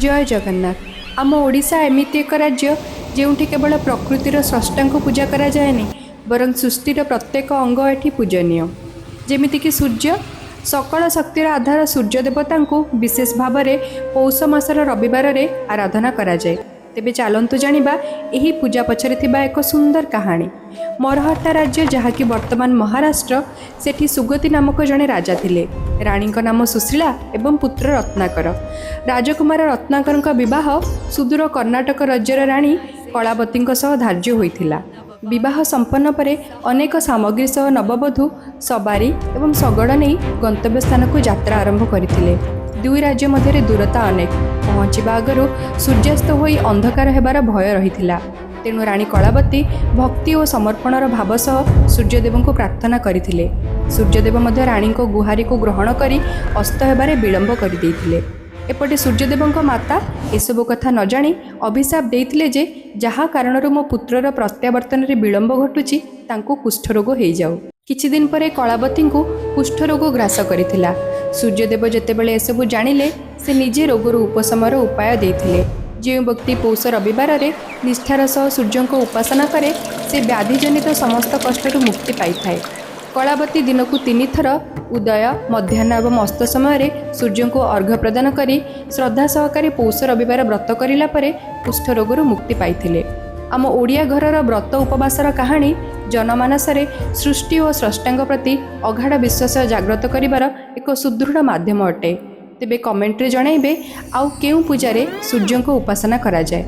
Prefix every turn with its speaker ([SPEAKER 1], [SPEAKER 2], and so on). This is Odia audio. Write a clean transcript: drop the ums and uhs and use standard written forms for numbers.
[SPEAKER 1] ଜୟ ଜଗନ୍ନାଥ। ଆମ ଓଡ଼ିଶା ଏମିତି ଏକ ରାଜ୍ୟ, ଯେଉଁଠି କେବଳ ପ୍ରକୃତିର ସ୍ରଷ୍ଟାଙ୍କୁ ପୂଜା କରାଯାଏନି, ବରଂ ସୃଷ୍ଟିର ପ୍ରତ୍ୟେକ ଅଙ୍ଗ ଏଠି ପୂଜନୀୟ। ଯେମିତିକି ସୂର୍ଯ୍ୟ। ସକଳ ଶକ୍ତିର ଆଧାର ସୂର୍ଯ୍ୟ ଦେବତାଙ୍କୁ ବିଶେଷ ଭାବରେ ପୌଷ ମାସର ରବିବାରରେ ଆରାଧନା କରାଯାଏ। ତେବେ ଚାଲନ୍ତୁ ଜାଣିବା ଏହି ପୂଜା ପଛରେ ଥିବା ଏକ ସୁନ୍ଦର କାହାଣୀ। ମରହଟ୍ଟା ରାଜ୍ୟ, ଯାହାକି ବର୍ତ୍ତମାନ ମହାରାଷ୍ଟ୍ର, ସେଠି ସୁଗତି ନାମକ ଜଣେ ରାଜା ଥିଲେ। ରାଣୀଙ୍କ ନାମ ସୁଶୀଳା ଏବଂ ପୁତ୍ର ରତ୍ନାକର। ରାଜକୁମାର ରତ୍ନାକରଙ୍କ ବିବାହ ସୁଦୂର କର୍ଣ୍ଣାଟକ ରାଜ୍ୟର ରାଣୀ କଳାବତୀଙ୍କ ସହ ଧାର୍ଯ୍ୟ ହୋଇଥିଲା। ବିବାହ ସମ୍ପନ୍ନ ପରେ ଅନେକ ସାମଗ୍ରୀ ସହ ନବବଧୂ ସବାରି ଏବଂ ଶଗଡ଼ ନେଇ ଗନ୍ତବ୍ୟ ସ୍ଥାନକୁ ଯାତ୍ରା ଆରମ୍ଭ କରିଥିଲେ। ଦୁଇ ରାଜ୍ୟ ମଧ୍ୟରେ ଦୂରତା ଅନେକ। ପହଞ୍ଚିବା ଆଗରୁ ସୂର୍ଯ୍ୟାସ୍ତ ହୋଇ ଅନ୍ଧକାର ହେବାର ଭୟ ରହିଥିଲା। ତେଣୁ ରାଣୀ କଳାବତୀ ଭକ୍ତି ଓ ସମର୍ପଣର ଭାବ ସହ ସୂର୍ଯ୍ୟଦେବଙ୍କୁ ପ୍ରାର୍ଥନା କରିଥିଲେ। ସୂର୍ଯ୍ୟଦେବ ମଧ୍ୟ ରାଣୀଙ୍କ ଗୁହାରିକୁ ଗ୍ରହଣ କରି ଅସ୍ତ ହେବାରେ ବିଳମ୍ବ କରିଦେଇଥିଲେ। ଏପଟେ ସୂର୍ଯ୍ୟଦେବଙ୍କ ମାତା ଏସବୁ କଥା ନ ଜାଣି ଅଭିଶାପ ଦେଇଥିଲେ ଯେ ଯାହା କାରଣରୁ ମୋ ପୁତ୍ରର ପ୍ରତ୍ୟାବର୍ତ୍ତନରେ ବିଳମ୍ବ ଘଟୁଛି, ତାଙ୍କୁ କୁଷ୍ଠରୋଗ ହେଇଯାଉ। କିଛି ଦିନ ପରେ କଳାବତୀଙ୍କୁ କୁଷ୍ଠରୋଗ ଗ୍ରାସ କରିଥିଲା। ସୂର୍ଯ୍ୟଦେବ ଯେତେବେଳେ ଏସବୁ ଜାଣିଲେ, ସେ ନିଜେ ରୋଗରୁ ଉପଶମର ଉପାୟ ଦେଇଥିଲେ। ଯେଉଁ ବ୍ୟକ୍ତି ପୌଷ ରବିବାରରେ ନିଷ୍ଠାର ସହ ସୂର୍ଯ୍ୟଙ୍କ ଉପାସନା କରେ, ସେ ବ୍ୟାଧିଜନିତ ସମସ୍ତ କଷ୍ଟରୁ ମୁକ୍ତି ପାଇଥାଏ। କଳାବତୀ ଦିନକୁ ତିନିଥର ଉଦୟ, ମଧ୍ୟାହ୍ନ ଏବଂ ଅସ୍ତ ସମୟରେ ସୂର୍ଯ୍ୟଙ୍କୁ ଅର୍ଘ୍ୟ ପ୍ରଦାନ କରି ଶ୍ରଦ୍ଧା ସହକାରେ ପୌଷ ରବିବାର ବ୍ରତ କରିଲା ପରେ କୁଷ୍ଠରୋଗରୁ ମୁକ୍ତି ପାଇଥିଲେ। ଆମ ଓଡ଼ିଆ ଘରର ବ୍ରତ ଉପବାସର କାହାଣୀ ଜନମାନସରେ ସୃଷ୍ଟି ଓ ସ୍ରଷ୍ଟାଙ୍କ ପ୍ରତି ଅଗାଢ଼ ବିଶ୍ୱାସ ଜାଗ୍ରତ କରିବାର ଏକ ସୁଦୃଢ଼ ମାଧ୍ୟମ ଅଟେ। ତେବେ କମେଣ୍ଟରେ ଜଣାଇବେ, ଆଉ କେଉଁ ପୂଜାରେ ସୂର୍ଯ୍ୟଙ୍କ ଉପାସନା କରାଯାଏ?